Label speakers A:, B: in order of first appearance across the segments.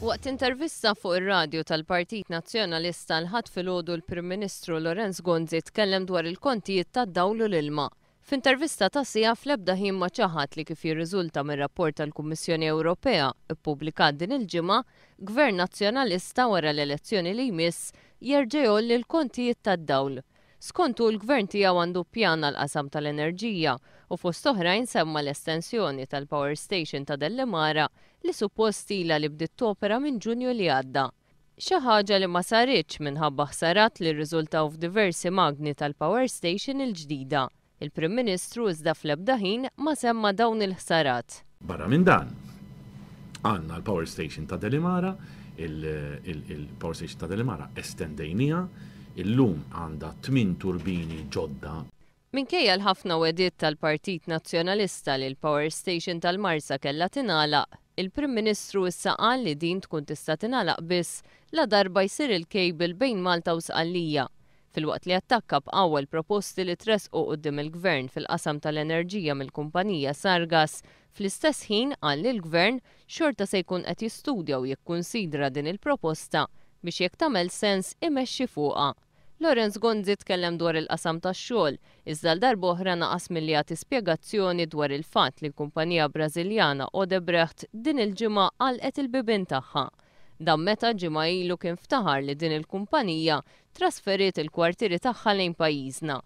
A: Waqt intervista fuq ir-radju tal-Partit Nazzjonalista l-Ħadd filgħodu l-Prim Ministru Lawrence Gonzi tkellem dwar il-kontijiet tad-dawl u l-ilma. F'intervista ta' siegħa fl-ebda ħin ma ċaħad li kif jirriżulta mir-rapport tal-Kummissjoni Ewropea ppubblikat din il-ġimgħa, Gvern Nazzjonalista wara l-elezzjoni li jmiss jerġa' jgħolli l-kontijiet tad-dawl. Skont hu l-Gvern tiegħu għandu pjan għall-qasam tal-enerġija u fost oħrajn semma l-estensjoni tal-power station ta' Dellimara li suppost ilha li bdiet topera minn Ġunju li għadda. Xi ħaġa li ma saritx minħabba ħsarat li rriżultaw f'diversi magni tal-power station il-ġdida. Il-Prim Ministru iżda fl-ebda ħin ma semma dawn il-ħsarat.
B: Barra minn dan, għandna l-power station ta' Delimara, il-power station ta' Delimara estendejniha, illum għandha tminn turbini ġodda.
A: Minkejja l-ħafna wegħdiet tal-Partit Nazzjonalista li l-power station tal-Marsa kellha tingħalaq, il-Prim Ministru issa qal li din tkun tista' tingħalaq biss ladarba jsir il-cable bejn Malta u Sqallija. Filwaqt li attakka b'qawwa l-proposti li tressqu quddiem il-Gvern fil-qasam tal-enerġija mill-kumpanija Sargas, fl-istess ħin qal li l-Gvern xorta se jkun qed jistudja u jikkunsidra din il-proposta biex jekk tagħmel sens imexxi fuqha. Lawrence Gonzi tkellem dwar il-qasam tax-xogħol, iżda għal darb'oħra naqas milli jagħti spjegazzjoni dwar il-fatt li l-kumpanija Brażiljana Odebrecht din il-ġimgħa għalqet il-bibien tagħha. Dan meta ġimgħa ilu kien ftaħar li din il-kumpanija trasferiet il-kwartieri tagħha lejn pajjiżna.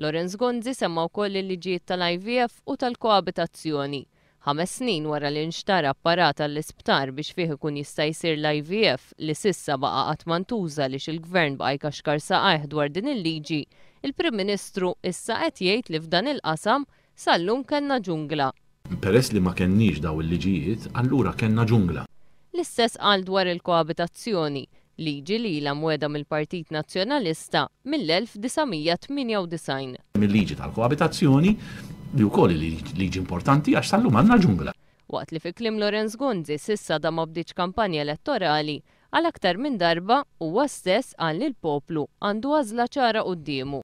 A: Lawrence Gonzi semma wkoll il-liġijiet tal-IVF u tal-koabitazzjoni. Ħames snin wara li nxtara apparat għall-isptar biex fih ikun jista' jsir l-IVF li s'issa baqa' qatt ma ntuża għaliex il-Gvern baqa' jkaxkar saqajh dwar din il-liġi, il-Prim Ministru issa qed jgħid li f'dan il-qasam sal-lum kellna ġungla.
B: Peress li ma kellniex dawn il-liġijiet, allura kellna ġungla.
A: L-istess qal dwar il-koabitazzjoni, liġi li ilha mwiegħda mill-Partit Nazzjonalista mill-1998.
B: Il-liġi tal-koabitazzjoni, li wkoll hi liġi importanti għax sal-lum għandna ġungla.
A: Waqt li fi kliem Lawrence Gonzi s'issa għadha ma bdietx kampanja elettorali, għal aktar minn darba huwa stess qal li l-poplu għandu għażla ċara quddiemu.